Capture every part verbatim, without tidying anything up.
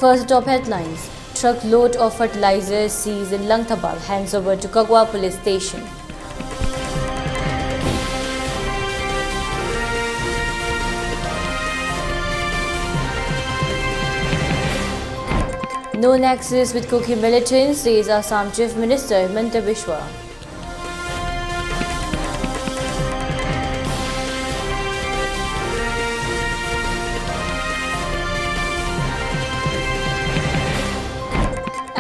First, top headlines. Truckload of fertilizer seized in Langthabal hands over to Kagwa Police Station. No nexus with Kuki militants, says Assam Chief Minister Himanta Biswa.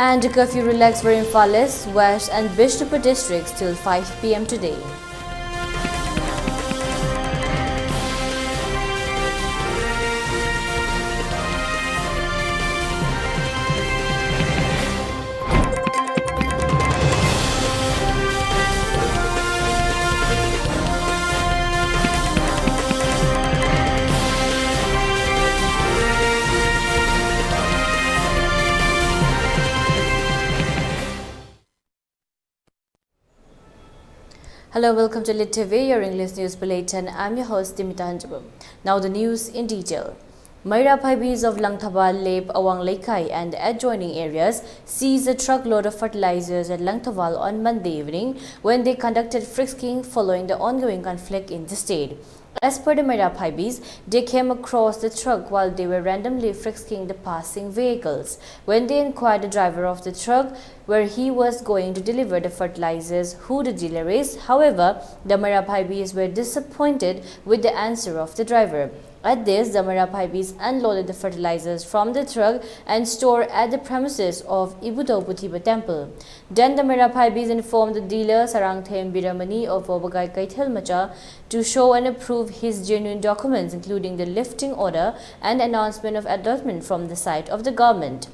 And curfew relaxed for Imphal East, West and Bishnupur districts till five p m today. Hello, welcome to Lit T V, your English news bulletin. I'm your host, Dimita Hanjabam. Now the news in detail. Maira Phaibis of Langthabal, Lep, Awang Leikai and adjoining areas seized a truckload of fertilizers at Langthabal on Monday evening when they conducted frisking following the ongoing conflict in the state. As per the Maira Phaibis, they came across the truck while they were randomly frisking the passing vehicles. When they inquired the driver of the truck where he was going to deliver the fertilizers, who the dealer is, however, the Maira Phaibis were disappointed with the answer of the driver. At this, the Maira Phaibis unloaded the fertilizers from the truck and stored at the premises of Ibudho Buthiba Temple. Then the Maira Phaibis informed the dealer Sarangthem Biramani of Wabagai Kaithel Macha to show and approve his genuine documents, including the lifting order and announcement of advertisement from the side of the government.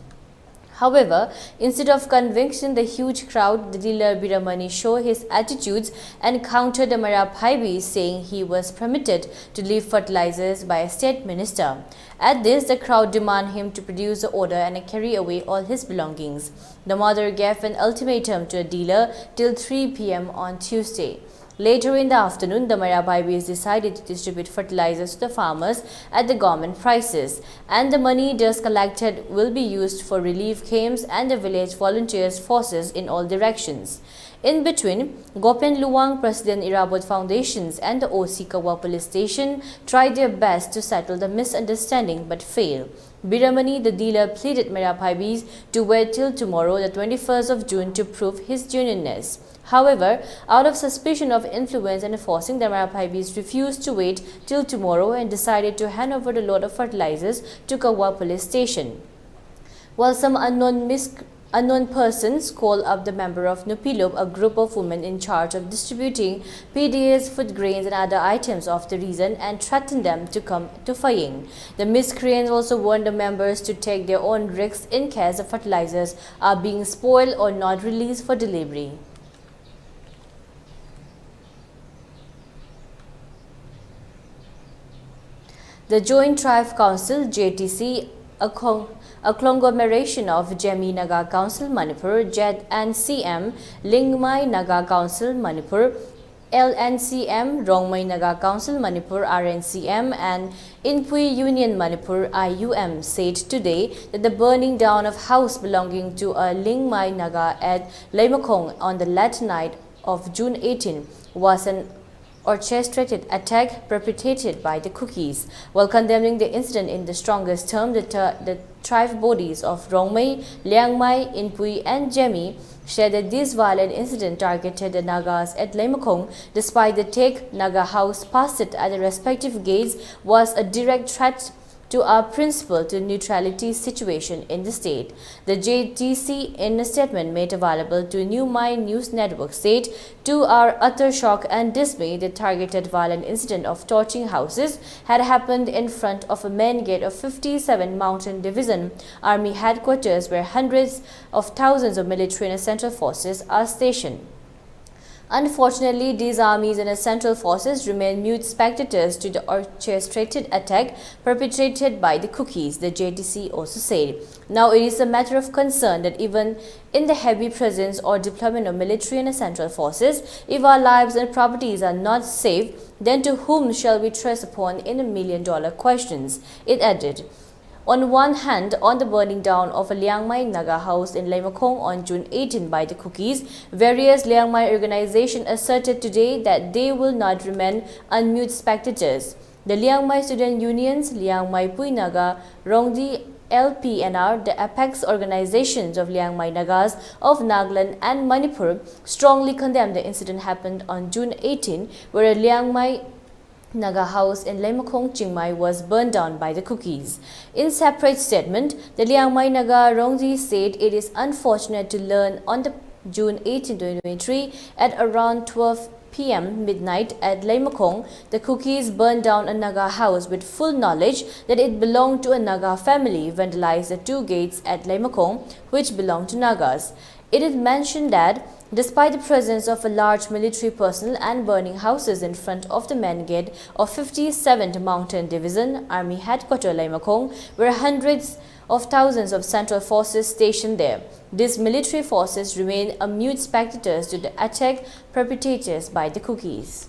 However, instead of convincing the huge crowd, the dealer Biramani showed his attitudes and countered the Maira Phaibis, saying he was permitted to leave fertilizers by a state minister. At this, the crowd demand him to produce the order and carry away all his belongings. The mother gave an ultimatum to a dealer till three p m on Tuesday. Later in the afternoon, the Meira Bhaibis decided to distribute fertilizers to the farmers at the government prices, and the money thus collected will be used for relief camps and the village volunteers' forces in all directions. In between, Gopen Luwang, President Irabot Foundations, and the O C Kawa Police Station tried their best to settle the misunderstanding but failed. Biramani, the dealer, pleaded Meira Bhaibis to wait till tomorrow, the twenty-first of June, to prove his genuineness. However, out of suspicion of influence and forcing, the Meira Bhaibis refused to wait till tomorrow and decided to hand over the load of fertilizers to Kawa Police Station. While some unknown mis- unknown persons call up the member of Nupilop, a group of women in charge of distributing P D A's food grains and other items of the region, and threaten them to come to Fayeng. The miscreants also warned the members to take their own risks in case the fertilizers are being spoiled or not released for delivery. The Joint Tribe Council, J T C, a, con- a conglomeration of Zeme Naga Council Manipur, Z N C M, Liangmai Naga Council Manipur, L N C M, Rongmei Naga Council Manipur, R N C M, and Inpui Union Manipur, I U M, said today that the burning down of house belonging to a Liangmai Naga at Leimakhong on the late night of June eighteen was an orchestrated attack perpetrated by the Kukis. While condemning the incident in the strongest term, the, ter- the tribe bodies of Rongmei, Liangmai, Inpui, and Zeme shared that this violent incident targeted the Nagas at Leimakhong, despite the take Naga house posted at the respective gates was a direct threat to our principle to neutrality situation in the state. The J T C, in a statement made available to New Mind News Network, said, "To our utter shock and dismay, the targeted violent incident of torching houses had happened in front of a main gate of fifty-seven Mountain Division Army Headquarters, where hundreds of thousands of military and central forces are stationed." Unfortunately, these armies and the central forces remain mute spectators to the orchestrated attack perpetrated by the Kukis, the J T C also said. Now it is a matter of concern that even in the heavy presence or deployment of military and the central forces, if our lives and properties are not safe, then to whom shall we trust upon in a million dollar questions? It added. On one hand, on the burning down of a Liangmai Naga house in Leimakhong on June eighteen by the Kukis, various Liangmai organizations asserted today that they will not remain unmute spectators. The Liangmai Student Unions, Liangmai Pui Naga, Rongdi L P N R, the apex organizations of Liangmai Nagas of Nagaland and Manipur, strongly condemned the incident happened on June eighteen, where a Liangmai Naga house in Leimakhong, Chiang Mai was burned down by the Kukis. In separate statement, the Liangmai Naga Rongdi said it is unfortunate to learn on the June eighteen, twenty twenty-three, at around twelve p m midnight at Leimakhong, the Kukis burned down a Naga house with full knowledge that it belonged to a Naga family, vandalized the two gates at Leimakhong, which belonged to Nagas. It is mentioned that despite the presence of a large military personnel and burning houses in front of the main gate of fifty-seventh Mountain Division, Army Headquarter Leimakhong, where hundreds of thousands of central forces stationed there, these military forces remain a mute spectators to the attack perpetrators by the Kukis.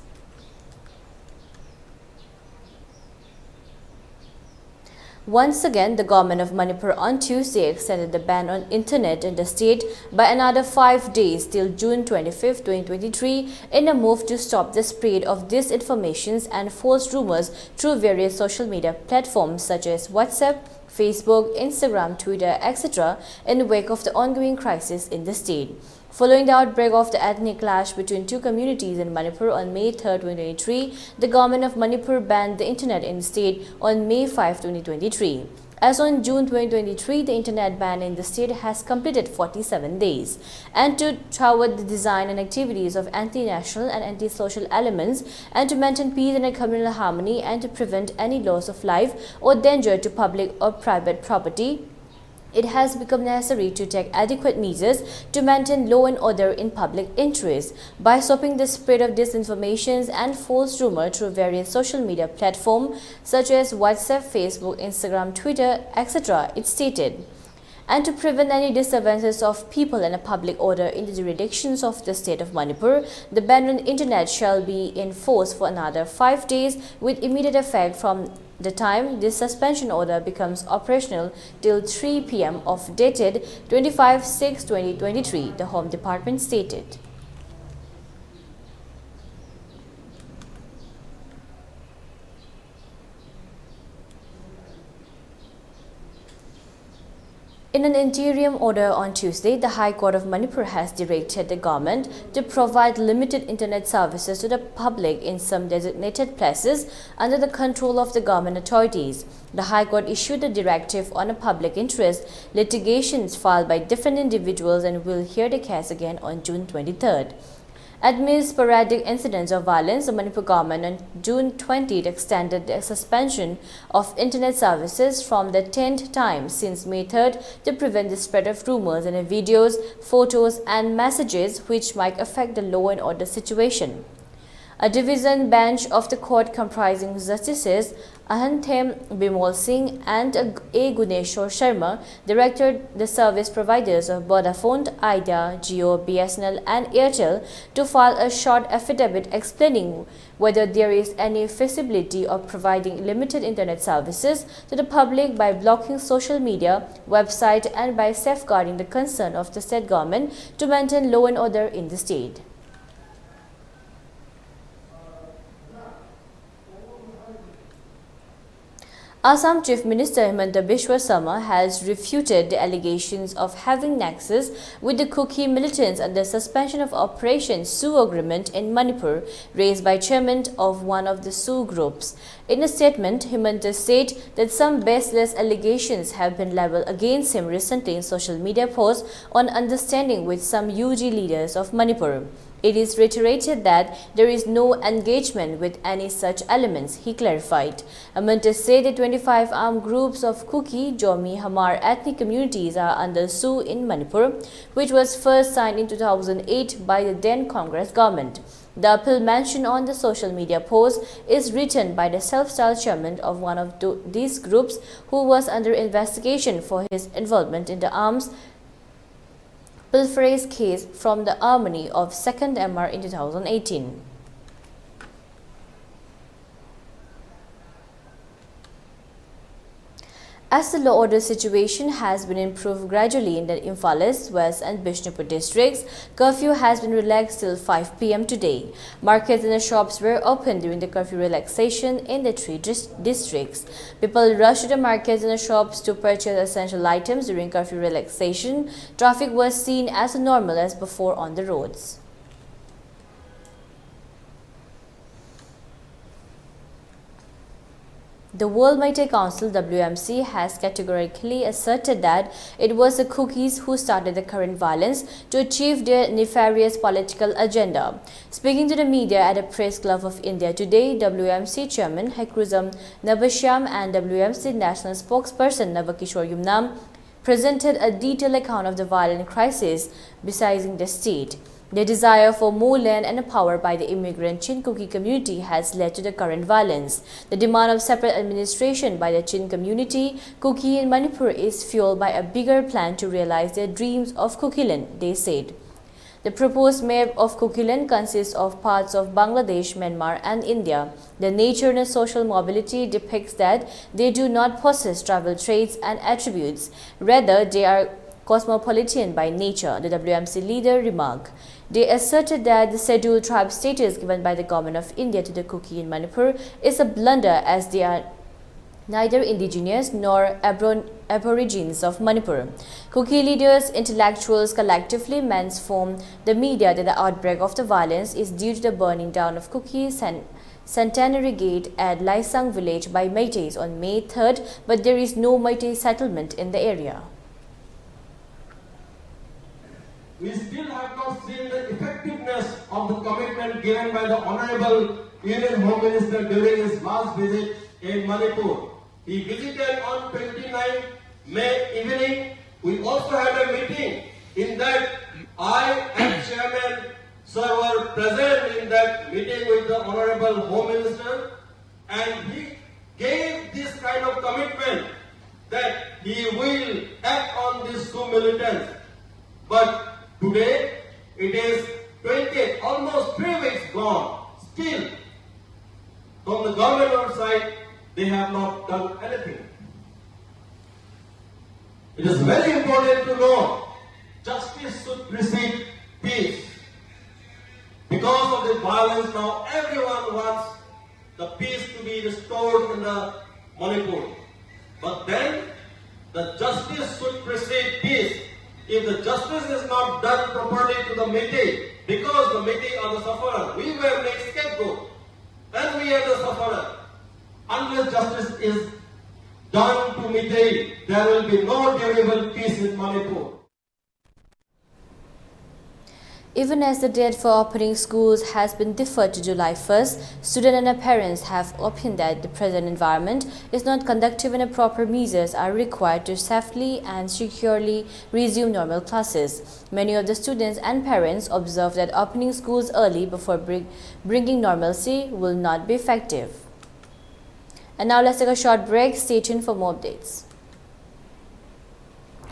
Once again, the government of Manipur on Tuesday extended the ban on internet in the state by another five days till June twenty-fifth, twenty twenty-three, in a move to stop the spread of disinformations and false rumors through various social media platforms such as WhatsApp, Facebook, Instagram, Twitter, et cetera, in wake of the ongoing crisis in the state. Following the outbreak of the ethnic clash between two communities in Manipur on May third, twenty twenty-three, the government of Manipur banned the internet in the state on May fifth, twenty twenty-three. As on June twenty twenty-three, the internet ban in the state has completed forty-seven days. And to thwart the design and activities of anti-national and anti-social elements, and to maintain peace and communal harmony, and to prevent any loss of life or danger to public or private property, It has become necessary to take adequate measures to maintain law and order in public interest. By stopping the spread of disinformations and false rumor through various social media platforms such as WhatsApp, Facebook, Instagram, Twitter, et cetera, it stated. And to prevent any disturbances of people and public order in the jurisdictions of the state of Manipur, the ban on internet shall be in force for another five days with immediate effect from the time this suspension order becomes operational till three p m of dated twenty-five six twenty twenty-three, the Home Department stated. In an interim order on Tuesday, the High Court of Manipur has directed the government to provide limited internet services to the public in some designated places under the control of the government authorities. The High Court issued the directive on a public interest litigations filed by different individuals and will hear the case again on June twenty-third. Amid sporadic incidents of violence, the Manipur government on June twentieth extended the suspension of internet services from the tenth time since May third to prevent the spread of rumors and videos, photos, and messages which might affect the law and order situation. A division bench of the court comprising Justices Ahanthem Bimol Singh and A Guneshwar Sharma directed the service providers of Vodafone, Idea, Jio, B S N L, and Airtel to file a short affidavit explaining whether there is any feasibility of providing limited internet services to the public by blocking social media, website, and by safeguarding the concern of the state government to maintain law and order in the state. Assam Chief Minister Himanta Biswa Sarma has refuted the allegations of having nexus with the Kuki militants under suspension of Operation SoO agreement in Manipur raised by chairman of one of the SoO groups. In a statement, Himanta said that some baseless allegations have been leveled against him recently in social media posts on understanding with some U G leaders of Manipur. It is reiterated that there is no engagement with any such elements, he clarified. Amyntas said the twenty-five armed groups of Kuki, Zomi, Hmar ethnic communities are under S O O in Manipur, which was first signed in two thousand eight by the then Congress government. The appeal mentioned on the social media post is written by the self-styled chairman of one of tho- these groups, who was under investigation for his involvement in the arms pilferage case from the armory of second M R in two thousand eighteen. As the law order situation has been improved gradually in the Imphal East, West and Bishnupur districts, curfew has been relaxed till five p m today. Markets and the shops were open during the curfew relaxation in the three dis- districts. People rushed to the markets and the shops to purchase essential items during curfew relaxation. Traffic was seen as normal as before on the roads. The World Meitei Council, W M C, has categorically asserted that it was the Kukis who started the current violence to achieve their nefarious political agenda. Speaking to the media at a press club of India today, W M C chairman Haikruzam Nabashyam and W M C national spokesperson Nabakishore Yumnam presented a detailed account of the violent crisis besieging the state. The desire for more land and power by the immigrant Chin Kuki community has led to the current violence. The demand of separate administration by the Chin community, Kuki in Manipur, is fueled by a bigger plan to realize their dreams of Kukiland, they said. The proposed map of Kukiland consists of parts of Bangladesh, Myanmar, and India. The nature and social mobility depicts that they do not possess tribal traits and attributes. Rather, they are cosmopolitan by nature, the W M C leader remarked. They asserted that the scheduled tribe status given by the government of India to the Kuki in Manipur is a blunder, as they are neither indigenous nor abro- aborigines of Manipur. Kuki leaders, intellectuals, collectively men informed the media that the outbreak of the violence is due to the burning down of Kuki Cen- Centenary Gate at Laisang village by Meiteis on May third, but there is no Meitei settlement in the area. We still have not seen the effectiveness given by the Honorable Union Home Minister during his last visit in Manipur. He visited on twenty-ninth May evening. We also had a meeting in that I and Chairman Sir were present in that meeting with the Honorable Home Minister, and he gave this kind of commitment that he will act on these two militants. But today it is twenty, almost three weeks gone. Still, from the government side, they have not done anything. It is very important to know justice should precede peace. Because of the violence now, everyone wants the peace to be restored in the Manipur. But then, the justice should precede peace. If the justice is not done properly to the Meitei, because the Meitei are the sufferer, we were made scapegoat, and we are the sufferer. Unless justice is done to Meitei, there will be no durable peace in Manipur. Even as the date for opening schools has been deferred to July first, students and their parents have opined that the present environment is not conducive and proper measures are required to safely and securely resume normal classes. Many of the students and parents observe that opening schools early before bring, bringing normalcy will not be effective. And now let's take a short break. Stay tuned for more updates.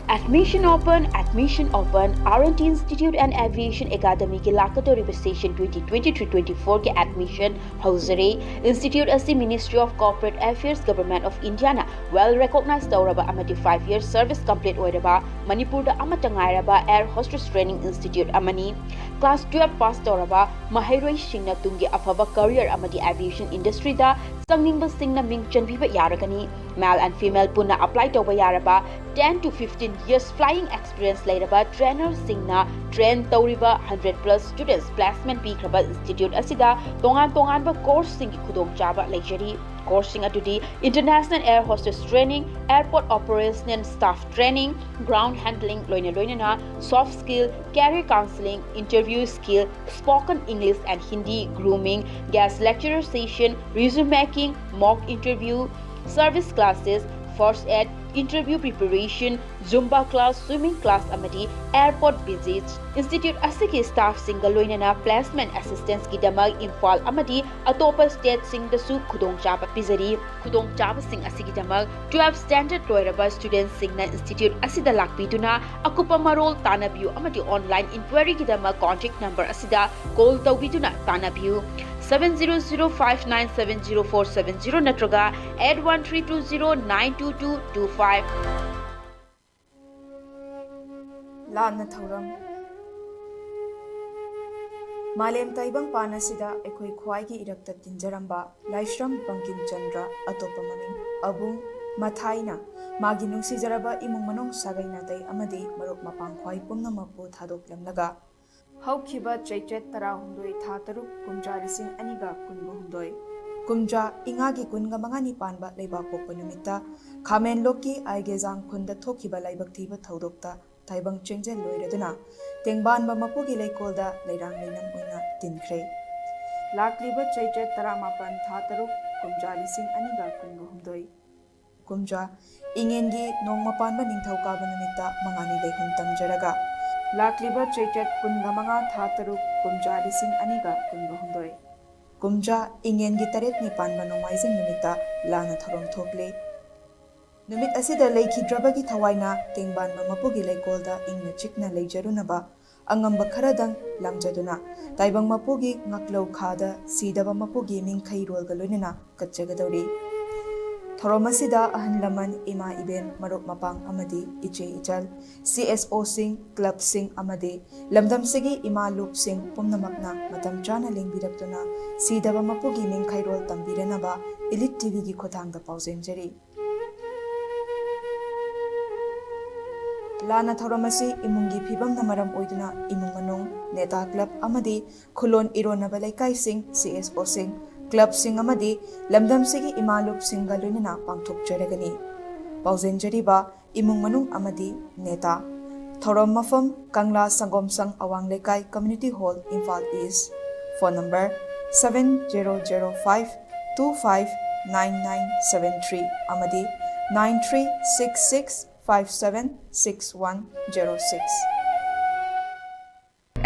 Admission open, admission open, R and T Institute and Aviation Academy ꯒꯤ ꯂꯥꯛꯀꯗꯧꯔꯤꯕ session twenty twenty-three twenty-four ꯒꯤ admission ꯍꯧꯖꯔꯦ꯫ Institute ꯑꯁꯤ Ministry of Corporate Affairs, Government of India ꯅ well recognized ꯇꯧꯔꯕ ꯑꯃꯗꯤ five year service complete ꯑꯣꯏꯔꯕ ꯃꯅꯤꯄꯨꯔꯗ ꯑꯃꯠꯇ ꯉꯥꯏꯔꯕ air hostess training institute ꯑꯃꯅꯤ꯫ Class twelve pass ꯇꯧꯔꯕ ꯃꯍꯩꯔꯣꯏꯁꯤꯡꯅ ꯇꯨꯡꯒꯤ ꯑꯐꯕ career ꯑꯃꯗꯤ aviation industry ꯗ ꯆꯪꯅꯤꯡꯕꯁꯤꯡꯅ ꯃꯤꯡ ꯆꯟꯕꯤꯕ ꯌꯥꯔꯒꯅꯤ꯫ Male and female ꯄꯨꯟꯅ apply ꯇꯧꯕ ꯌꯥꯔꯕ ten to fifteen years flying experience ꯂꯩꯔꯕ trainerꯁꯤꯡꯅ train ꯇꯧꯔꯤꯕ hundred plus students placement ꯄꯤꯈ꯭ꯔꯕ institute ꯑꯁꯤꯗ ꯇꯣꯉꯥꯟ ꯇꯣꯉꯥꯟꯕ courseꯁꯤꯡꯒꯤ ꯈꯨꯗꯣꯡꯆꯥꯕ ꯂꯩꯖꯔꯤ꯫ Courseꯁꯤꯡ ꯑꯗꯨꯗꯤ International Air Hostess Training, Airport Operational Staff Training, Ground Handling, ꯂꯣꯏꯅ ꯂꯣꯏꯅꯅ soft skill, career counseling, interview skill, spoken English and Hindi, grooming, guest lecturer session, resume making, mock interview, service classes, first aid, interview preparation, Zumba class, swimming class ꯑꯃꯗꯤ airport visits꯫ Institute ꯑꯁꯤꯒꯤ staffꯁꯤꯡꯒ ꯂꯣꯏꯅꯅ placement assistanceꯀꯤꯗꯃꯛ Imphal ꯑꯃꯗꯤ ꯑꯇꯣꯞꯄ stateꯁꯤꯡꯗꯁꯨ ꯈꯨꯗꯣꯡꯆꯥꯕ ꯄꯤꯖꯔꯤ꯫ ꯈꯨꯗꯣꯡꯆꯥꯕꯁꯤꯡ ꯑꯁꯤꯒꯤꯗꯃꯛ twelve standard ꯂꯣꯏꯔꯕ studentꯁꯤꯡꯅ institute ꯑꯁꯤꯗ ꯂꯥꯛꯄꯤꯗꯨꯅ ꯑꯀꯨꯞꯄ ꯃꯔꯣꯜ ꯇꯥꯟꯅꯕꯤꯌꯨ ꯑꯃꯗꯤ online inquiryꯒꯤꯗꯃꯛ contact number ꯑꯁꯤꯗ call ꯇꯧꯕꯤꯗꯨꯅ ꯇꯥꯟꯅꯕꯤꯌꯨ, seven zero zero five nine seven zero four seven zero ꯅꯠꯇ꯭ꯔꯒ eight one three two zero nine two two two five꯫ ꯂꯥꯟꯅ ꯊꯧꯔꯝ꯫ ꯃꯥꯂꯦꯝ ꯇꯥꯏꯕꯪꯄꯥꯟ ꯑꯁꯤꯗ ꯑꯩꯈꯣꯏ ꯈ꯭ꯋꯥꯏꯒꯤ ꯏꯔꯛꯇ ꯇꯤꯟꯖꯔꯝꯕ ꯂꯥꯏꯁ꯭ꯔꯝ ꯕꯪꯀꯤꯝ ꯆꯟꯗ꯭ꯔ, ꯑꯇꯣꯞꯄ ꯃꯃꯤꯡ ꯑꯕꯨꯡ ꯃꯊꯥꯏꯅ ꯃꯥꯒꯤ ꯅꯨꯡꯁꯤꯖꯔꯕ ꯏꯃꯨꯡ ꯃꯅꯨꯡ, ꯁꯥꯒꯩ ꯅꯥꯇꯩ ꯑꯃꯗꯤ ꯃꯔꯨꯞ ꯃꯄꯥꯡ ꯈ꯭ꯋꯥꯏ ꯄꯨꯝꯅꯃꯛꯄꯨ ꯊꯥꯗꯣꯛꯂꯝꯂꯒ ꯍꯧꯈꯤꯕ ꯆꯩꯆꯠ ꯇꯔꯥꯍꯨꯝꯗꯣꯏ, ꯊꯥ ꯇꯔꯨꯛ, ꯀꯨꯝꯖꯥ ꯂꯤꯁꯤꯡ ꯑꯅꯤꯒ ꯀꯨꯟꯒ ꯍꯨꯝꯗꯣꯏ, ꯀꯨꯝꯖꯥ ꯏꯉꯥꯒꯤ ꯀꯨꯟꯒ ꯃꯉꯥꯅꯤ ꯄꯥꯟꯕ ꯂꯩꯕꯥꯛꯄꯣꯛꯄ ꯅꯨꯃꯤꯠꯇ ꯈꯥꯃꯦꯟꯂꯣꯛꯀꯤ ꯑꯥꯏꯒꯦꯖꯥꯡ ꯈꯨꯟꯗ ꯊꯣꯛꯈꯤꯕ ꯂꯥꯏꯕꯛ ꯊꯤꯕ ꯊꯧꯗꯣꯛꯇ ꯇꯥꯏꯕꯪ ꯆꯦꯡꯖꯦꯜ ꯂꯣꯏꯔꯗꯨꯅ ꯇꯦꯡꯕꯥꯟꯕ ꯃꯄꯨꯒꯤ ꯂꯩꯀꯣꯜꯗ ꯂꯩꯔꯥꯡ ꯂꯩꯅꯝ ꯑꯣꯏꯅ ꯇꯤꯟꯈ꯭ꯔꯦ꯫ ꯂꯥꯛꯂꯤꯕ ꯆꯩꯆꯠ ꯇꯔꯥꯃꯥꯄꯟ, ꯊꯥ ꯇꯔꯨꯛ, ꯀꯨꯝꯖꯥ ꯂꯤꯁꯤꯡ ꯑꯅꯤꯒ ꯀꯨꯟꯒ ꯍꯨꯝꯗꯣꯏ, ꯀꯨꯝꯖꯥ ꯏꯉꯦꯟꯒꯤ ꯅꯣꯡꯃ ꯄꯥꯟꯕ ꯅꯤꯡꯊꯧꯀꯥꯕ ꯅꯨꯃꯤꯠꯇ ꯃꯉꯥꯅꯤ ꯂꯩꯍꯨꯝ ꯇꯝꯖꯔꯒ ꯂꯥꯛꯂꯤꯕ ꯆꯩꯆꯠ ꯀꯨꯟꯒ ꯃꯉꯥ, ꯊꯥ ꯇꯔꯨꯛ, ꯀꯨꯝꯖꯥ ꯂꯤꯁꯤꯡ ꯑꯅꯤꯒ ꯀꯨꯟꯒ ꯍꯨꯝꯗꯣꯏ, ꯀꯨꯝꯖꯥ ꯏꯉꯦꯟꯒꯤ ꯇꯔꯦꯠꯅꯤ ꯄꯥꯟꯕ ꯅꯣꯡꯃꯥꯏꯖꯤꯡ ꯅꯨꯃꯤꯠꯇ ꯂꯥꯟꯅ ꯊꯧꯔꯝ ꯊꯣꯛꯂꯤ꯫ ꯅꯨꯃꯤꯠ ꯑꯁꯤꯗ ꯂꯩꯈꯤꯗ꯭ꯔꯕꯒꯤ ꯊꯋꯥꯏꯅ ꯇꯦꯡꯕꯥꯟꯕ ꯃꯄꯨꯒꯤ ꯂꯩꯀꯣꯜꯗ ꯏꯪꯅ ꯆꯤꯛꯅ ꯂꯩꯖꯔꯨꯅꯕ ꯑꯉꯝꯕ ꯈꯔꯗꯪ ꯂꯥꯝꯖꯗꯨꯅ ꯇꯥꯏꯕꯪ ꯃꯄꯨꯒꯤ ꯉꯥꯛꯂꯧ ꯈꯥꯗ ꯁꯤꯗꯕ ꯃꯄꯨꯒꯤ ꯃꯤꯡꯈꯩꯔꯣꯜꯒ ꯂꯣꯏꯅꯅ ꯀꯠꯆꯒꯗꯧꯔꯤ꯫ ꯊꯧꯔꯝ ꯑꯁꯤꯗ ꯑꯍꯜ ꯂꯃꯟ, ꯏꯃꯥ ꯏꯕꯦꯟ, ꯃꯔꯨꯞ ꯃꯄꯥꯡ ꯑꯃꯗꯤ ꯏꯆꯦ ꯏꯆꯜ, ꯁꯤ ꯑꯦꯁ ꯑꯣꯁꯤꯡ, ꯀ꯭ꯂꯕꯁꯤꯡ ꯑꯃꯗꯤ ꯂꯝꯗꯝꯁꯤꯒꯤ ꯏꯃꯥ ꯂꯨꯞꯁꯤꯡ ꯄꯨꯝꯅꯃꯛꯅ ꯃꯇꯝ ꯆꯥꯅ ꯂꯦꯡꯕꯤꯔꯛꯇꯨꯅ ꯁꯤꯗꯕ ꯃꯄꯨꯒꯤ ꯃꯤꯡꯈꯩꯔꯣꯜ ꯇꯝꯕꯤꯔꯅꯕ ꯏꯂꯤꯠ ꯇꯤꯚꯤꯒꯤ ꯈꯨꯠꯊꯥꯡꯗ ꯄꯥꯎꯖꯦꯟꯖꯔꯤ꯫ ꯂꯥꯟꯅ ꯊꯧꯔꯝ ꯑꯁꯤ ꯏꯃꯨꯡꯒꯤ ꯐꯤꯕꯝꯅ ꯃꯔꯝ ꯑꯣꯏꯗꯨꯅ ꯏꯃꯨꯡ ꯃꯅꯨꯡ, ꯅꯦꯇꯥ ꯀ꯭ꯂꯕ ꯑꯃꯗꯤ ꯈꯨꯂꯣꯟ ꯏꯔꯣꯟꯅꯕ ꯂꯩꯀꯥꯏꯁꯤꯡ, ꯁꯤ ꯑꯦꯁ ꯑꯣꯁꯤꯡ, ꯀ꯭ꯂꯕꯁꯤꯡ ꯑꯃꯗꯤ ꯂꯝꯗꯝꯁꯤꯒꯤ ꯏꯃꯥ ꯂꯨꯞꯁꯤꯡꯒ ꯂꯣꯏꯅꯅ ꯄꯥꯡꯊꯣꯛꯆꯔꯒꯅꯤ꯫ ꯄꯥꯎꯖꯦꯟꯖꯔꯤꯕ ꯏꯃꯨꯡ ꯃꯅꯨꯡ ꯑꯃꯗꯤ ꯅꯦꯇꯥ꯫ ꯊꯧꯔꯝ ꯃꯐꯝ, ꯀꯪꯂꯥ ꯁꯪꯒꯣꯝ ꯁꯪ ꯑꯋꯥꯡ ꯂꯩꯀꯥꯏ, community hall, Imphal East. Phone number seven zero zero five two five nine nine seven three ꯑꯃꯗꯤ nine three six six five seven six one zero six꯫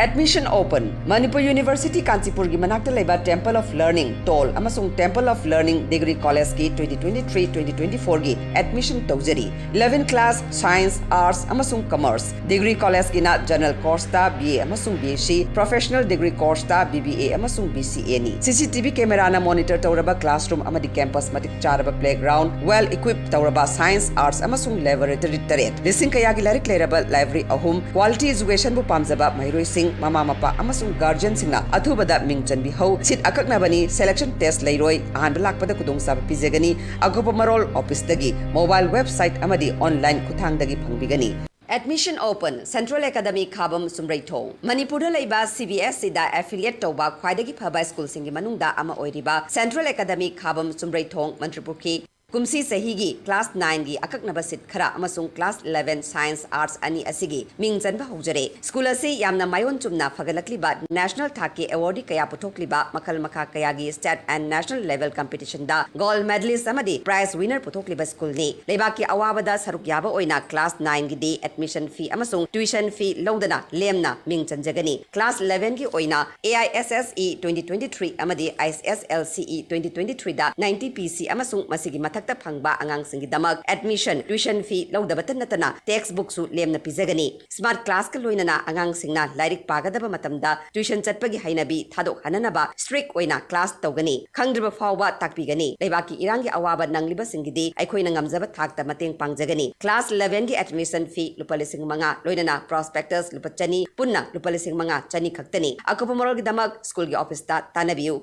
Admission open꯫ Manipur university ꯀꯥꯟꯆꯤꯄꯨꯔꯒꯤ ꯃꯅꯥꯛꯇ ꯂꯩꯕ Temple of Learning, ꯇꯣꯜ, ꯑꯃꯁꯨꯡ Temple of Learning Degree Collegeꯀꯤ twenty twenty-three twenty twenty-fourꯒꯤ admission ꯇꯧꯖꯔꯤ꯫ Eleven class, Science, Arts ꯑꯃꯁꯨꯡ Commerce꯫ Degree Collegeꯀꯤꯅ General Courseꯇ B A ꯑꯃꯁꯨꯡ B S C, Professional Degree Courseꯇ B B A ꯑꯃꯁꯨꯡ B C Aꯅꯤ꯫ C C T V cameraꯅ monitor ꯇꯧꯔꯕ classroom ꯑꯃꯗꯤ campus ꯃꯇꯤꯛ ꯆꯥꯔꯕ playground, well equipped ꯇꯧꯔꯕ Science, Arts ꯑꯃꯁꯨꯡ Laboratory ꯇꯔꯦꯠ꯫ ꯂꯤꯁꯤꯡ ꯀꯌꯥꯒꯤ ꯂꯥꯏꯔꯤꯛ ꯂꯩꯔꯕ library ꯑꯍꯨꯝ꯫ Quality educationꯕꯨ ꯄꯥꯝꯖꯕ ꯃꯍꯩꯔꯣꯏꯁꯤꯡ, ꯃꯃꯥ ꯃꯄꯥ ꯑꯃꯁꯨꯡ guardianꯁꯤꯡꯅ ꯑꯊꯨꯕꯗ ꯃꯤꯡ ꯆꯟꯕꯤꯍꯧ꯫ Seat ꯑꯀꯛꯅꯕꯅꯤ, selection test ꯂꯩꯔꯣꯏ, ꯑꯍꯥꯟꯕ ꯂꯥꯛꯄꯗ ꯈꯨꯗꯣꯡꯆꯥꯕ ꯄꯤꯖꯒꯅꯤ꯫ ꯑꯀꯨꯞꯄ ꯃꯔꯣꯜ officeꯇꯒꯤ, mobile website ꯑꯃꯗꯤ online ꯈꯨꯠꯊꯥꯡꯗꯒꯤ ꯐꯪꯕꯤꯒꯅꯤ꯫ Admission open꯫ Central Academy ꯈꯥꯕꯝ ꯆꯨꯝꯔꯩꯊꯣꯡ꯫ ꯃꯅꯤꯄꯨꯔꯗ ꯂꯩꯕ C B S Eꯗ affiliate ꯇꯧꯕ ꯈ꯭ꯋꯥꯏꯗꯒꯤ ꯐꯕ schoolꯁꯤꯡꯒꯤ ꯃꯅꯨꯡꯗ ꯑꯃ ꯑꯣꯏꯔꯤꯕ Central Academy ꯈꯥꯕꯝ ꯆꯨꯝꯔꯩꯊꯣꯡ, ꯃꯟꯇ꯭ꯔꯤꯄꯨꯈ꯭ꯔꯤ꯫ ꯀꯨꯝꯁꯤ ꯆꯍꯤꯒꯤ class nineꯒꯤ ꯑꯀꯛꯅꯕ seat ꯈꯔ ꯑꯃꯁꯨꯡ class eleven Science, Arts ꯑꯅꯤ ꯑꯁꯤꯒꯤ ꯃꯤꯡ ꯆꯟꯕ ꯍꯧꯖꯔꯦ꯫ School ꯑꯁꯤ ꯌꯥꯝꯅ ꯃꯥꯏꯑꯣꯟ ꯆꯨꯝꯅ ꯐꯒꯠꯂꯛꯂꯤꯕ, national ꯊꯥꯛꯀꯤ awardꯗꯤ ꯀꯌꯥ ꯄꯨꯊꯣꯛꯂꯤꯕ, ꯃꯈꯜ ꯃꯈꯥ ꯀꯌꯥꯒꯤ state and national level competitionꯗ gold medalist ꯑꯃꯗꯤ prize winner ꯄꯨꯊꯣꯛꯂꯤꯕ schoolꯅꯤ꯫ ꯂꯩꯕꯥꯛꯀꯤ ꯑꯋꯥꯕꯗ ꯁꯔꯨꯛ ꯌꯥꯕ ꯑꯣꯏꯅ class nineꯒꯤꯗꯤ admission fee ꯑꯃꯁꯨꯡ tuition fee ꯂꯧꯗꯅ ꯂꯦꯝꯅ ꯃꯤꯡ ꯆꯟꯖꯒꯅꯤ꯫ Class elevenꯒꯤ ꯑꯣꯏꯅ A I S S E twenty twenty-three ꯑꯃꯗꯤ I S S L C E twenty twenty-threeꯗ ninety P C ꯑꯃꯁꯨꯡ ꯃꯁꯤꯒꯤ ꯃꯊꯛꯇ ꯐꯪꯕ ꯑꯉꯥꯡꯁꯤꯡꯒꯤꯗꯃꯛ admission, tuition fee ꯂꯧꯗꯕꯇ ꯅꯠꯇꯅ textbookꯁꯨ ꯂꯦꯝꯅ ꯄꯤꯖꯒꯅꯤ꯫ Smart classꯀ ꯂꯣꯏꯅꯅ ꯑꯉꯥꯡꯁꯤꯡꯅ ꯂꯥꯏꯔꯤꯛ ꯄꯥꯒꯗꯕ ꯃꯇꯝꯗ tuition ꯆꯠꯄꯒꯤ ꯍꯩꯅꯕꯤ ꯊꯥꯗꯣꯛꯍꯟꯅꯅꯕ strict ꯑꯣꯏꯅ class ꯇꯧꯒꯅꯤ꯫ ꯈꯪꯗ꯭ꯔꯤꯕ ꯐꯥꯎꯕ ꯇꯥꯛꯄꯤꯒꯅꯤ꯫ ꯂꯩꯕꯥꯛꯀꯤ ꯏꯔꯥꯡꯒꯤ ꯑꯋꯥꯕ ꯅꯪꯂꯤꯕꯁꯤꯡꯒꯤꯗꯤ ꯑꯩꯈꯣꯏꯅ ꯉꯝꯖꯕ ꯊꯥꯛꯇ ꯃꯇꯦꯡ ꯄꯥꯡꯖꯒꯅꯤ꯫ Class elevenꯒꯤ admission fee ꯂꯨꯄꯥ ꯂꯤꯁꯤꯡ ꯃꯉꯥ, ꯂꯣꯏꯅꯅ prospectus ꯂꯨꯄꯥ ꯆꯅꯤ, ꯄꯨꯟꯅ ꯂꯨꯄꯥ ꯂꯤꯁꯤꯡ ꯃꯉꯥ ꯆꯅꯤ ꯈꯛꯇꯅꯤ꯫ ꯑꯀꯨꯞꯄ ꯃꯔꯣꯜꯒꯤꯗꯃꯛ schoolꯒꯤ officeꯇ ꯇꯥꯟꯅꯕꯤꯌꯨ꯫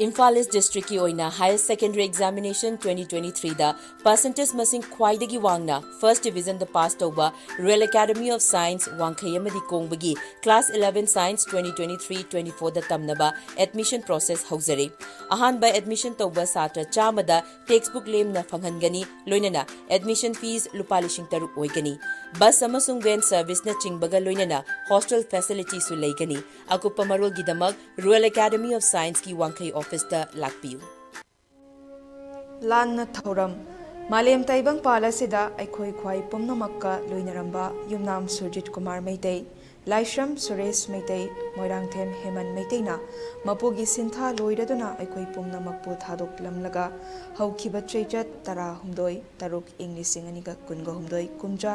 ꯏꯝꯐꯥꯜ ꯏꯁ ꯗꯤꯁꯇ꯭ꯔꯤꯛꯀꯤ ꯑꯣꯏꯅ Higher Secondary Examination twenty twenty-threeꯗ percentage ꯃꯁꯤꯡ ꯈ꯭ꯋꯥꯏꯗꯒꯤ ꯋꯥꯡꯅ first divisionꯗ pass ꯇꯧꯕ Royal Academy of Science ꯋꯥꯡꯈꯩ ꯑꯃꯗꯤ ꯀꯣꯡꯕꯒꯤ Class eleven Science twenty twenty-three twenty-fourꯗ ꯇꯝꯅꯕ admission process ꯍꯧꯖꯔꯦ꯫ ꯑꯍꯥꯟꯕ admission ꯇꯧꯕ ꯁꯥꯇ꯭ꯔ ꯆꯥꯝꯃꯗ textbook ꯂꯦꯝꯅ ꯐꯪꯍꯟꯒꯅꯤ, ꯂꯣꯏꯅꯅ admission fees ꯂꯨꯄꯥ ꯂꯤꯁꯤꯡ ꯇꯔꯨꯛ ꯑꯣꯏꯒꯅꯤ꯫ Bus ꯑꯃꯁꯨꯡ van serviceꯅꯆꯤꯡꯕꯒ ꯂꯣꯏꯅꯅ hostel facilityꯁꯨ ꯂꯩꯒꯅꯤ꯫ ꯑꯀꯨꯞꯄ ꯃꯔꯣꯜꯒꯤꯗꯃꯛ Royal Academy of Scienceꯀꯤ ꯋꯥꯡꯈꯩ officeꯇ ꯂꯥꯛꯄꯤꯌꯨ꯫ ꯂꯥꯟꯅ ꯊꯧꯔꯝ꯫ ꯃꯥꯂꯦꯝ ꯇꯥꯏꯕꯪꯄꯥꯜ ꯑꯁꯤꯗ ꯑꯩꯈꯣꯏ ꯈ꯭ꯋꯥꯏ ꯄꯨꯝꯅꯃꯛꯀ ꯂꯣꯏꯅꯔꯝꯕ ꯌꯨꯝꯅꯥꯝ ꯁꯨꯔꯖꯤꯠ ꯀꯨꯃꯥꯔ ꯃꯩꯇꯩ, ꯂꯥꯏꯁ꯭ꯔꯝ ꯁꯨꯔꯦꯁ ꯃꯩꯇꯩ, ꯃꯣꯏꯔꯥꯡꯊꯦꯝ ꯍꯦꯃꯟ ꯃꯩꯇꯩꯅ ꯃꯄꯨꯒꯤ ꯁꯤꯟꯊꯥ ꯂꯣꯏꯔꯗꯨꯅ ꯑꯩꯈꯣꯏ ꯄꯨꯝꯅꯃꯛꯄꯨ ꯊꯥꯗꯣꯛꯂꯝꯂꯒ ꯍꯧꯈꯤꯕ ꯆꯩꯆꯠ ꯇꯔꯥꯍꯨꯝꯗꯣꯏ ꯇꯔꯨꯛ ꯏꯪ ꯂꯤꯁꯤꯡ ꯑꯅꯤꯒ ꯀꯨꯟꯒ ꯍꯨꯝꯗꯣꯏ ꯀꯨꯝꯖꯥ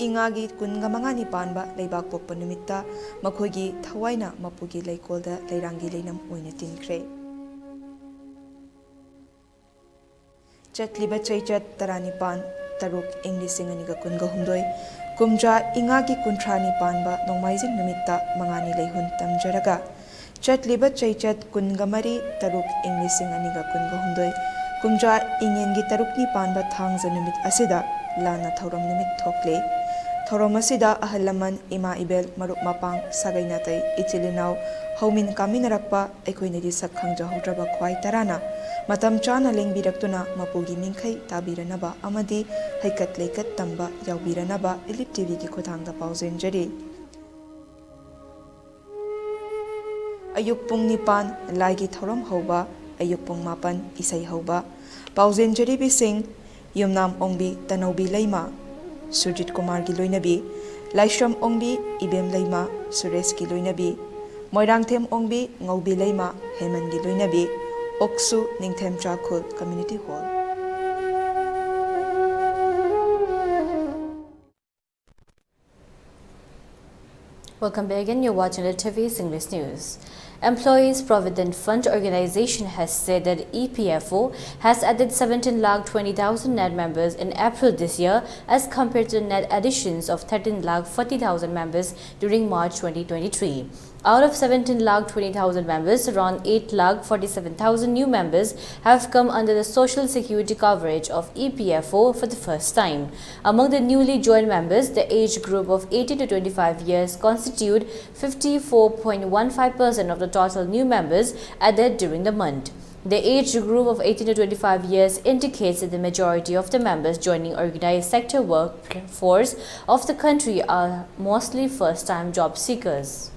ꯏꯉꯥꯒꯤ ꯀꯨꯟꯒ ꯃꯉꯥꯅꯤ ꯄꯥꯟꯕ ꯂꯩꯕꯥꯛ ꯄꯣꯛꯄ ꯅꯨꯃꯤꯠꯇ ꯃꯈꯣꯏꯒꯤ ꯊꯋꯥꯏꯅ ꯃꯄꯨꯒꯤ ꯂꯩꯀꯣꯜꯗ ꯂꯩꯔꯥꯡꯒꯤ ꯂꯩꯅꯝ ꯑꯣꯏꯅ ꯇꯤꯟꯈ꯭ꯔꯦ꯫ ꯆꯠꯂꯤꯕ ꯆꯩꯆꯠ ꯇꯔꯥꯅꯤꯄꯥꯟ ꯇꯔꯨꯛ ꯏꯪ ꯂꯤꯁꯤꯡ ꯑꯅꯤꯒ ꯀꯨꯟꯒ ꯍꯨꯝꯗꯣꯏ ꯀꯨꯝꯖꯥ ꯏꯉꯥꯒꯤ ꯀꯨꯟꯊ꯭ꯔꯥꯅꯤ ꯄꯥꯟꯕ ꯅꯣꯡꯃꯥꯏꯖꯤꯡ ꯅꯨꯃꯤꯠꯇ ꯃꯉꯥꯅꯤ ꯂꯩꯍꯨꯟ ꯇꯝꯖꯔꯒ, ꯆꯠꯂꯤꯕ ꯆꯩꯆꯠ ꯀꯨꯟꯒ ꯃꯔꯤ ꯇꯔꯨꯛ ꯏꯪ ꯂꯤꯁꯤꯡ ꯑꯅꯤꯒ ꯀꯨꯟꯒ ꯍꯨꯝꯗꯣꯏ ꯀꯨꯝꯖꯥ ꯏꯉꯦꯟꯒꯤ ꯇꯔꯨꯛꯅꯤ ꯄꯥꯟꯕ ꯊꯥꯡꯖ ꯅꯨꯃꯤꯠ ꯑꯁꯤꯗ ꯂꯥꯟꯅ ꯊꯧꯔꯝ ꯅꯨꯃꯤꯠ ꯊꯣꯛꯂꯦ꯫ ꯊꯧꯔꯝ ꯑꯁꯤꯗ ꯑꯍꯜ ꯂꯃꯟ, ꯏꯃꯥ ꯏꯕꯦꯜ, ꯃꯔꯨꯞ ꯃꯄꯥꯡ, ꯁꯥꯒꯩ ꯅꯥꯇꯩ, ꯏꯆꯤꯜ ꯏꯅꯥꯎ, ꯍꯧꯃꯤꯟ ꯀꯥꯃꯤꯟꯅꯔꯛꯄ, ꯑꯩꯈꯣꯏꯅꯗꯤ ꯁꯛ ꯈꯪꯖꯍꯧꯗ꯭ꯔꯕ ꯈ꯭ꯋꯥꯏ ꯇꯔꯥꯅ ꯃꯇꯝ ꯆꯥꯅ ꯂꯦꯡꯕꯤꯔꯛꯇꯨꯅ ꯃꯄꯨꯒꯤ ꯃꯤꯡꯈꯩ ꯇꯥꯕꯤꯔꯅꯕ ꯑꯃꯗꯤ ꯍꯩꯀꯠ ꯂꯩꯀꯠ ꯇꯝꯕ ꯌꯥꯎꯕꯤꯔꯅꯕ ꯏꯂꯤꯞ ꯇꯤꯚꯤꯒꯤ ꯈꯨꯠꯊꯥꯡꯗ ꯄꯥꯎꯖꯦꯟꯖꯔꯤ꯫ ꯑꯌꯨꯛ ꯄꯨꯡ ꯅꯤꯄꯥꯟ ꯂꯥꯏꯒꯤ ꯊꯧꯔꯝ ꯍꯧꯕ, ꯑꯌꯨꯛ ꯄꯨꯡ ꯃꯥꯄꯟ ꯏꯁꯩ ꯍꯧꯕ꯫ ꯄꯥꯎꯖꯦꯟꯖꯔꯤꯕꯤꯁꯤꯡ: ꯌꯨꯝꯅꯥꯝ ꯑꯣꯡꯕꯤ ꯇꯅꯧꯕꯤ ꯂꯩꯃ, ꯁꯨꯔꯖꯤꯠ ꯀꯨꯃꯥꯔꯒꯤ ꯂꯣꯏꯅꯕꯤ, ꯂꯥꯏꯁ꯭ꯔꯝ ꯑꯣꯡꯕꯤ ꯏꯕꯦꯝ ꯂꯩꯃ, ꯁꯨꯔꯦꯁꯀꯤ ꯂꯣꯏꯅꯕꯤ, ꯃꯣꯏꯔꯥꯡꯊꯦꯝ ꯑꯣꯡꯕꯤ ꯉꯧꯕꯤ ꯂꯩꯃ, ꯍꯦꯃꯟꯒꯤ ꯂꯣꯏꯅꯕꯤ, ꯑꯣꯛꯁꯨ ꯅꯤꯡꯊꯦꯝꯆꯥ ꯈꯨꯜ Community Hall꯫ Welcome back again. You're watching L T V's English News. Employees Provident Fund Organization has said that E P F O has added seventeen lakh twenty thousand net members in April this year, as compared to net additions of thirteen lakh forty thousand members during March twenty twenty-three. Out of seventeen lakh twenty thousand members, around eight lakh forty-seven thousand new members have come under the Social Security coverage of E P F O for the first time. Among the newly joined members, the age group of eighteen to twenty-five years constitute fifty-four point one five percent of the total new members added during the month. The age group of eighteen to twenty-five years indicates that the majority of the members joining organized sector workforce of the country are mostly first-time job seekers.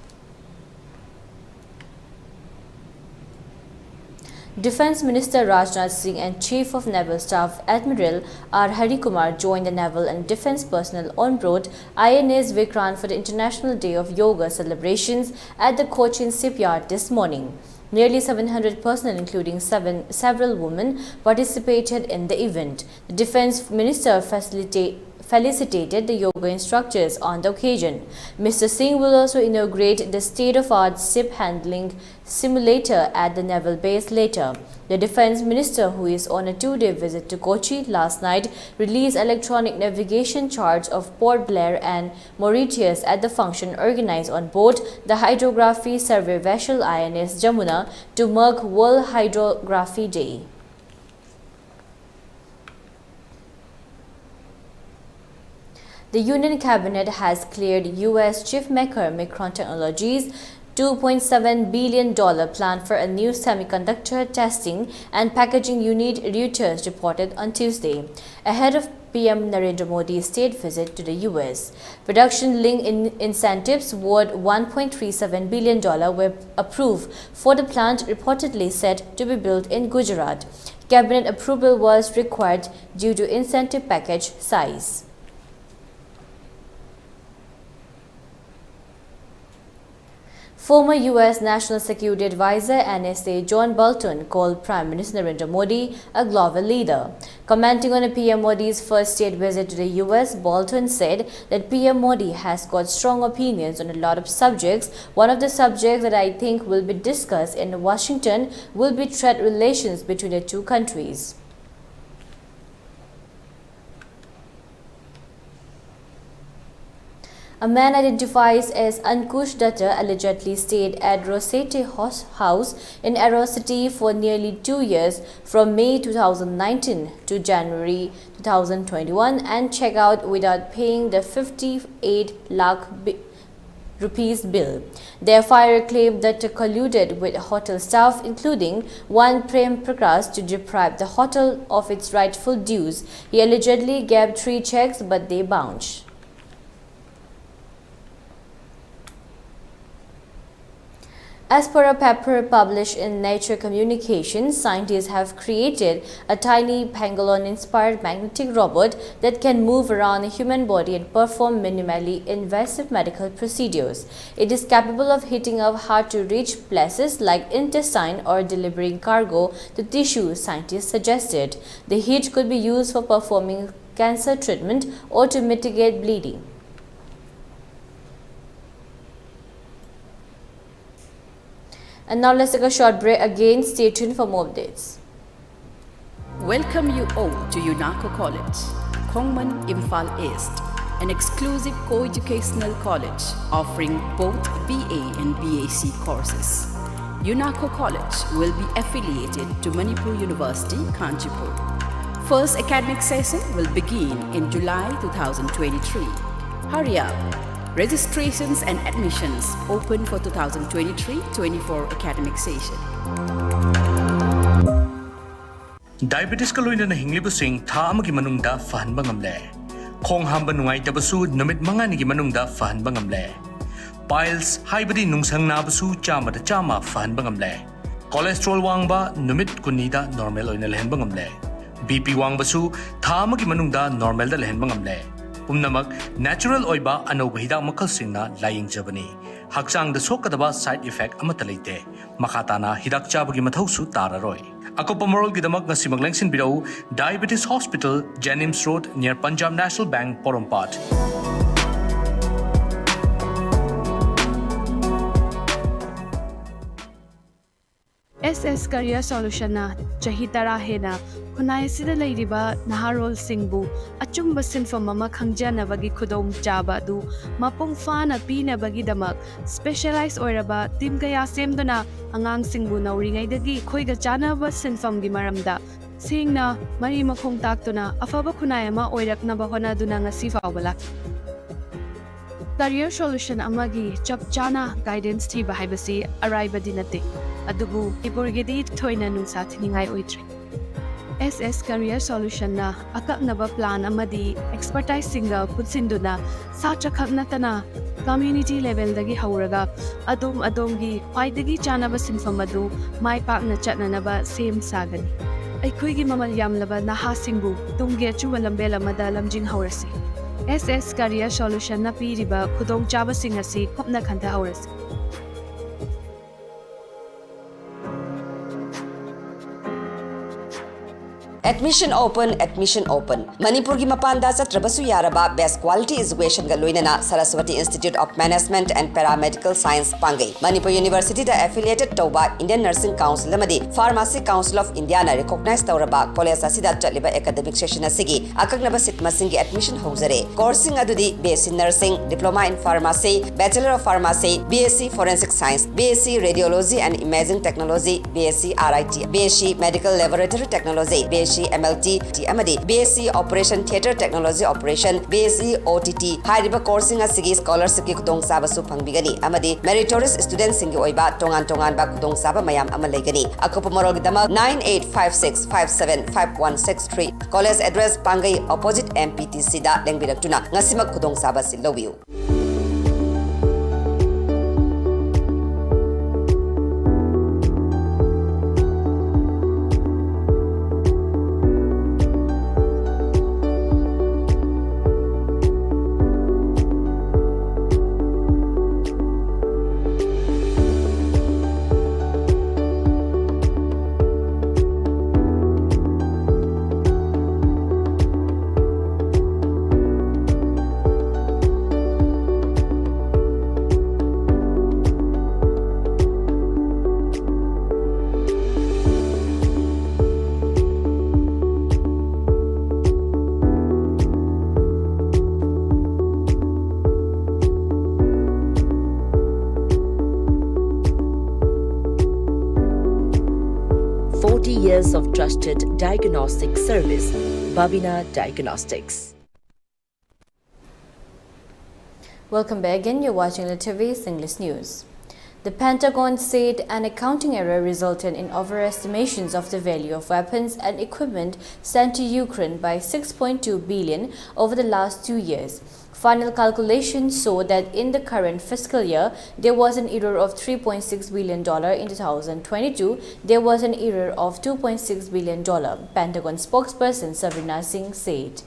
Defense Minister Rajnath Singh and Chief of Naval Staff Admiral R Hari Kumar joined the naval and defense personnel on board I N S Vikrant for the International Day of Yoga celebrations at the Cochin shipyard this morning. Nearly seven hundred personnel, including seven, several women, participated in the event. The defense minister facilita- felicitated the yoga instructors on the occasion. Mister Singh will also inaugurate the state-of-art ship handling simulator at the naval base later. The defense minister, who is on a two-day visit to Kochi last night, released electronic navigation charts of Port Blair and Mauritius at the function organized on board the hydrography survey vessel I N S Jamuna to mark World Hydrography Day. The Union Cabinet has cleared U S chipmaker Micron Technologies two point seven billion dollar plan for a new semiconductor testing and packaging unit, Reuters reported on Tuesday, ahead of P M Narendra Modi's state visit to the U S. Production-linked in- incentives worth one point three seven billion dollar were approved for the plant, reportedly set to be built in Gujarat. Cabinet approval was required due to incentive package size. Former U S National Security Advisor, N S A, John Bolton called Prime Minister Narendra Modi a global leader. Commenting on a P M Modi's first state visit to the U S, Bolton said that P M Modi has got strong opinions on a lot of subjects. One of the subjects that I think will be discussed in Washington will be trade relations between the two countries. A man identifies as Ankush Datta allegedly stayed at Rosette Hos- House in Aero City for nearly two years, from May two thousand nineteen to January two thousand twenty-one, and checked out without paying the fifty-eight lakh bi- rupees bill. The F I R claimed that he colluded with hotel staff, including one Prem Prakash, to deprive the hotel of its rightful dues. He allegedly gave three checks, but they bounced. As per a paper published in Nature Communications, scientists have created a tiny pangolin-inspired magnetic robot that can move around the human body and perform minimally invasive medical procedures. It is capable of heating up hard-to-reach places like intestine or delivering cargo to tissue, scientists suggested. The heat could be used for performing cancer treatment or to mitigate bleeding. And now let's take a short break. Again, stay tuned for more updates. Welcome you all to UNACO College, Khongman, Imphal East, an exclusive co-educational college offering both B A and B S C courses. UNACO College will be affiliated to Manipur University, Kanchipur. First academic session will begin in July two thousand twenty-three. Hurry up! Registrations and admissions open for two thousand twenty-three twenty-four academic session. ꯗꯥꯏꯕꯦꯇꯤꯁꯀ ꯂꯣꯏꯅꯅ ꯍꯤꯡꯂꯤꯕꯁꯤꯡ ꯊꯥ ꯑꯃꯒꯤ ꯃꯅꯨꯡꯗ ꯐꯍꯟꯕ ꯉꯝꯂꯦ꯫ ꯈꯣꯡ ꯍꯥꯝꯕ ꯅꯨꯡꯉꯥꯏꯇꯕꯁꯨ ꯅꯨꯃꯤꯠ ꯃꯉꯥꯅꯤꯒꯤ ꯃꯅꯨꯡꯗ ꯐꯍꯟꯕ ꯉꯝꯂꯦ꯫ ꯄꯥꯏꯜꯁ ꯍꯥꯏꯕꯗꯤ ꯅꯨꯡꯁꯪ ꯅꯥꯕꯁꯨ ꯆꯥꯝꯃꯗ ꯆꯥꯝꯃ ꯐꯍꯟꯕ ꯉꯝꯂꯦ꯫ ꯀꯣꯂꯦꯁꯇ꯭ꯔꯣꯜ ꯋꯥꯡꯕ ꯅꯨꯃꯤꯠ ꯀꯨꯟꯅꯤꯗ ꯅꯣꯔꯃꯦꯜ ꯑꯣꯏꯅ ꯂꯩꯍꯟꯕ ꯉꯝꯂꯦ꯫ ꯕꯤ ꯄꯤ ꯋꯥꯡꯕꯁꯨ ꯊꯥ ꯑꯃꯒꯤ ꯃꯅꯨꯡꯗ ꯅꯣꯔꯃꯦꯜꯗ ꯂꯩꯍꯟꯕ ꯉꯝꯂꯦ꯫ ꯄꯨꯝꯅꯃꯛ ꯅꯦꯆꯔꯦꯜ ꯑꯣꯏꯕ ꯑꯅꯧꯕ ꯍꯤꯗꯥꯛ ꯃꯈꯜꯁꯤꯡꯅ ꯂꯥꯌꯦꯡꯖꯕꯅꯤ꯫ ꯍꯛꯆꯥꯡꯗ ꯁꯣꯛꯀꯗꯕ side effect ꯑꯃꯠꯇ ꯂꯩꯇꯦ꯫ ꯃꯈꯥ ꯇꯥꯅ ꯍꯤꯗꯥꯛ ꯆꯥꯕꯒꯤ ꯃꯊꯧꯁꯨ ꯇꯥꯔꯔꯣꯏ꯫ ꯑꯀꯨꯞꯄ ꯃꯔꯣꯜꯒꯤꯗꯃꯛ ꯉꯁꯤꯃꯛ ꯂꯦꯡꯁꯤꯟꯕꯤꯔꯛꯎ, Diabetes Hospital, JNIMS Road, near Punjab National Bank, ꯄꯣꯔꯣꯝꯄꯥꯠ꯫ ꯑꯦꯁ ꯑꯦꯁ Career Solutionꯅ ꯆꯍꯤ ꯇꯔꯥ ꯍꯦꯟꯅ ꯈꯨꯟꯅꯥꯏ ꯑꯁꯤꯗ ꯂꯩꯔꯤꯕ ꯅꯍꯥꯔꯣꯜꯁꯤꯡꯕꯨ ꯑꯆꯨꯝꯕ ꯁꯤꯟꯐꯝ ꯑꯃ ꯈꯪꯖꯅꯕꯒꯤ ꯈꯨꯗꯣꯡꯆꯥꯕ ꯑꯗꯨ ꯃꯄꯨꯡ ꯐꯥꯅ ꯄꯤꯅꯕꯒꯤꯗꯃꯛ specialize ꯑꯣꯏꯔꯕ team ꯀꯌꯥ ꯁꯦꯝꯗꯨꯅ ꯑꯉꯥꯡꯁꯤꯡꯕꯨ ꯅꯧꯔꯤꯉꯩꯗꯒꯤ ꯑꯩꯈꯣꯏꯒ ꯆꯥꯟꯅꯕ ꯁꯤꯟꯐꯝꯒꯤ ꯃꯔꯝꯗ ꯁꯦꯡꯅ ꯃꯔꯤ ꯃꯈꯣꯡ ꯇꯥꯛꯇꯨꯅ ꯑꯐꯕ ꯈꯨꯟꯅꯥꯏ ꯑꯃ ꯑꯣꯏꯔꯛꯅꯕ ꯍꯣꯠꯅꯗꯨꯅ ꯉꯁꯤ ꯐꯥꯎꯕ ꯂꯥꯛꯂꯤ꯫ Career Solution ꯑꯃꯒꯤ ꯆꯞ ꯆꯥꯅ guidance ꯊꯤꯕ ꯍꯥꯏꯕꯁꯤ ꯑꯔꯥꯏꯕꯗꯤ ꯅꯠꯇꯦ, ꯑꯗꯨꯕꯨ ꯃꯅꯤꯄꯨꯔꯒꯤꯗꯤ ꯊꯣꯏꯅ ꯅꯨꯡꯁꯥ ꯊꯤꯅꯤꯡꯉꯥꯏ ꯑꯣꯏꯗ꯭ꯔꯦ꯫ ꯑꯦꯁ ꯑꯦꯁ Career Solutionꯅ ꯑꯀꯛꯅꯕ plan ꯑꯃꯗꯤ expertiseꯁꯤꯡꯒ ꯄꯨꯟꯁꯤꯟꯗꯨꯅ ꯁꯥꯇ꯭ꯔꯈꯛ ꯅꯠꯇꯅ community levelꯗꯒꯤ ꯍꯧꯔꯒ ꯑꯗꯣꯝ ꯑꯗꯣꯝꯒꯤ ꯈ꯭ꯋꯥꯏꯗꯒꯤ ꯆꯥꯅꯕ ꯁꯤꯟꯐꯝ ꯑꯗꯨ ꯃꯥꯏ ꯄꯥꯛꯅ ꯆꯠꯅꯅꯕ ꯁꯦꯝ ꯁꯥꯒꯅꯤ꯫ ꯑꯩꯈꯣꯏꯒꯤ ꯃꯃꯜ ꯌꯥꯝꯂꯕ ꯅꯍꯥꯁꯤꯡꯕꯨ ꯇꯨꯡꯒꯤ ꯑꯆꯨꯝꯕ ꯂꯝꯕꯦꯜ ꯑꯃꯗ ꯂꯝꯖꯤꯡꯍꯧꯔꯁꯤ꯫ ꯑꯦꯁ ꯑꯦꯁ Career Solutionꯅ ꯄꯤꯔꯤꯕ ꯈꯨꯗꯣꯡꯆꯥꯕꯁꯤꯡ ꯑꯁꯤ ꯀꯨꯞꯅ ꯈꯟꯊꯍꯧꯔꯁꯤ꯫ Admission open, admission open. ꯃꯅꯤꯄꯨꯔꯒꯤ ꯃꯄꯥꯟꯗ ꯆꯠꯇ꯭ꯔꯕꯁꯨ ꯌꯥꯔꯕ best quality educationꯒ ꯂꯣꯏꯅꯅ Saraswati Institute of Management and Paramedical Science ꯄꯥꯡꯒꯩ꯫ Manipur Universityꯗ affiliated ꯇꯧꯕ Indian Nursing Council ꯑꯃꯗꯤ Pharmacy Council of Indiaꯅ recognize ꯇꯧꯔꯕ college ꯑꯁꯤꯗ ꯆꯠꯂꯤꯕ academic session ꯑꯁꯤꯒꯤ ꯑꯀꯛꯅꯕ seat ꯃꯁꯤꯡꯒꯤ admission ꯍꯧꯖꯔꯦ꯫ Courseꯁꯤꯡ ꯑꯗꯨꯗꯤ B S C Nursing, Diploma in Pharmacy, Bachelor of Pharmacy, B S C Forensic Science, B S C Radiology and Imaging Technology, B S C R I T, B S C Medical Laboratory Technology, B S C M L T ꯑꯃꯗꯤ B S C Operation Theatre Technology Operation, B S C O T T ꯍꯥꯏꯔꯤꯕ courseꯁꯤꯡ ꯑꯁꯤꯒꯤ scholarshipꯀꯤ ꯈꯨꯗꯣꯡꯆꯥꯕꯁꯨ ꯐꯪꯕꯤꯒꯅꯤ ꯑꯃꯗꯤ meritorious studentꯁꯤꯡꯒꯤ ꯑꯣꯏꯕ ꯇꯣꯉꯥꯟ ꯇꯣꯉꯥꯟꯕ ꯈꯨꯗꯣꯡꯆꯥꯕ ꯃꯌꯥꯝ ꯑꯃ ꯂꯩꯒꯅꯤ꯫ ꯑꯀꯨꯞꯄ ꯃꯔꯣꯜꯒꯤꯗꯃꯛ nine eight five six five seven five one six three, college address ꯄꯥꯡꯒꯩ opposite M P T Cꯗ ꯂꯦꯡꯕꯤꯔꯛꯇꯨꯅ ꯉꯁꯤꯃꯛ ꯈꯨꯗꯣꯡꯆꯥꯕ ꯑꯁꯤ ꯂꯧꯕꯤꯌꯨ꯫ Years of trusted diagnostic service, Babina Diagnostics. Welcome back again. You're watching the T V's English News. The Pentagon said an accounting error resulted in overestimations of the value of weapons and equipment sent to Ukraine by six point two billion over the last two years. Final calculations show that in the current fiscal year, there was an error of three point six billion dollar. In two thousand twenty-two, there was an error of two point six billion dollar, Pentagon spokesperson Sabrina Singh said.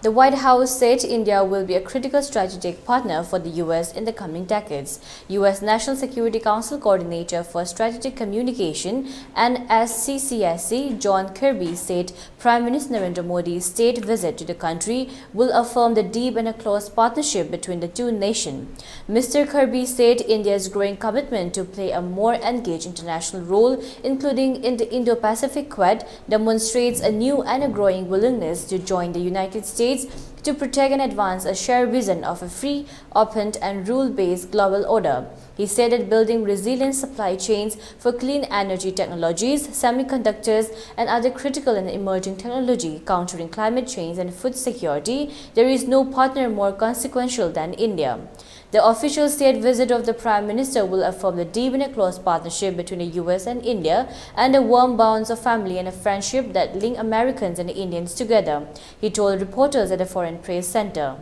The White House said India will be a critical strategic partner for the U S in the coming decades. U S National Security Council Coordinator for Strategic Communication, N S C C S C, John Kirby said Prime Minister Narendra Modi's state visit to the country will affirm the deep and a close partnership between the two nations. Mister Kirby said India's growing commitment to play a more engaged international role, including in the Indo-Pacific Quad, demonstrates a new and a growing willingness to join the United States to protect and advance a shared vision of a free, open, and rule-based global order. He said that building resilient supply chains for clean energy technologies, semiconductors, and other critical and emerging technology, countering climate change and food security, there is no partner more consequential than India. The official state visit of the Prime Minister will affirm the deep and close partnership between the U S and India and the warm bonds of family and a friendship that link Americans and Indians together, he told reporters at the Foreign Press Center.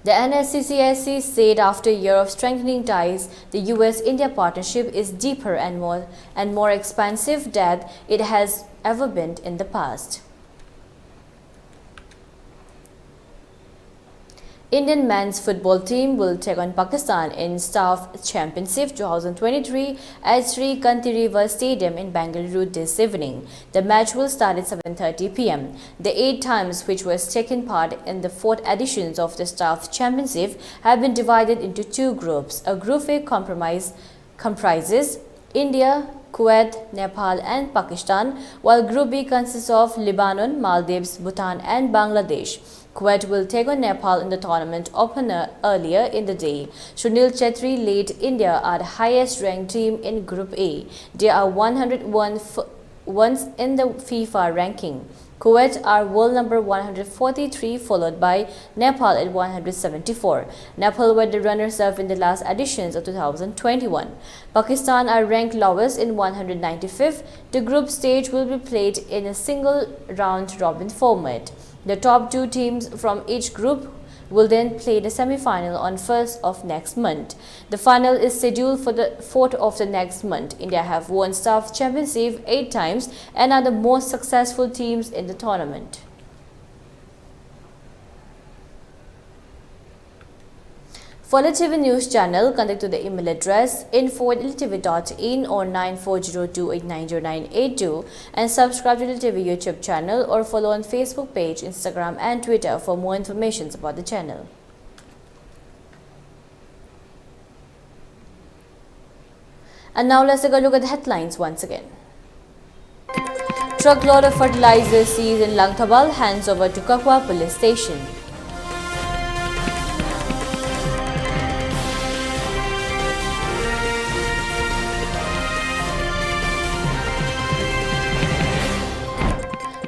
The N S C C S C said after a year of strengthening ties, the U S India partnership is deeper and more, and more expansive than it has ever been in the past. Indian men's football team will take on Pakistan in CAF Championship twenty twenty-three at Sri Kanteerava Stadium in Bengaluru this evening. The match will start at seven thirty p m. The eight teams which were taking part in the fourth editions of the CAF Championship have been divided into two groups. A Group A compromise comprises India, Kuwait, Nepal and Pakistan, while Group B consists of Lebanon, Maldives, Bhutan and Bangladesh. Kuwait will take on Nepal in the tournament opener earlier in the day. Sunil Chhetri led India are the highest ranked team in Group A. They are one hundred one f- ones in the FIFA ranking. Kuwait are world number one hundred forty-three, followed by Nepal at one hundred seventy-four. Nepal were the runners-up in the last editions of two thousand twenty-one. Pakistan are ranked lowest in one hundred ninety-fifth. The group stage will be played in a single round-robin format. The top two teams from each group will then play the semi-final on first of next month. The final is scheduled for the fourth of the next month. India have won CAF Championship eight times and are the most successful teams in the tournament. For L T V News channel, contact to the email address info at L T V dot in or nine four zero two eight nine zero nine eight two, and subscribe to L T V YouTube channel or follow on Facebook page, Instagram and Twitter for more informations about the channel. And now let's take a look at the headlines once again. Truckload of fertilizer seized in Langthabal hands over to Kakwa Police Station.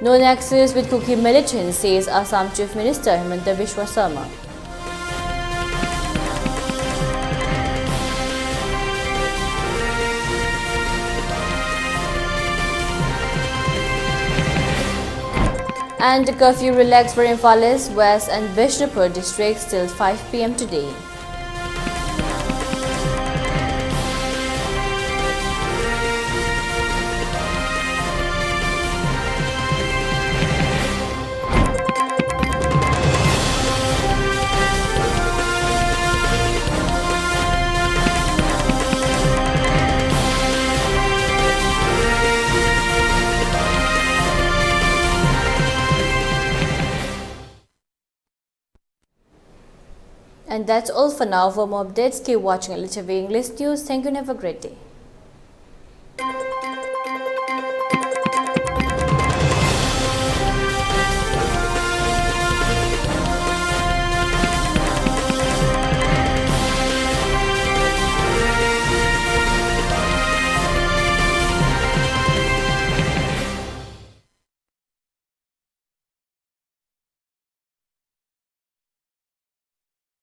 No nexus with Kuki militants, says Assam Chief Minister Himanta Biswa Sarma. And the curfew relaxed for Imphal East, West and Bishnupur districts till five p m today. And that's all for now. For more updates, keep watching L T V English News. Thank you and have a great day.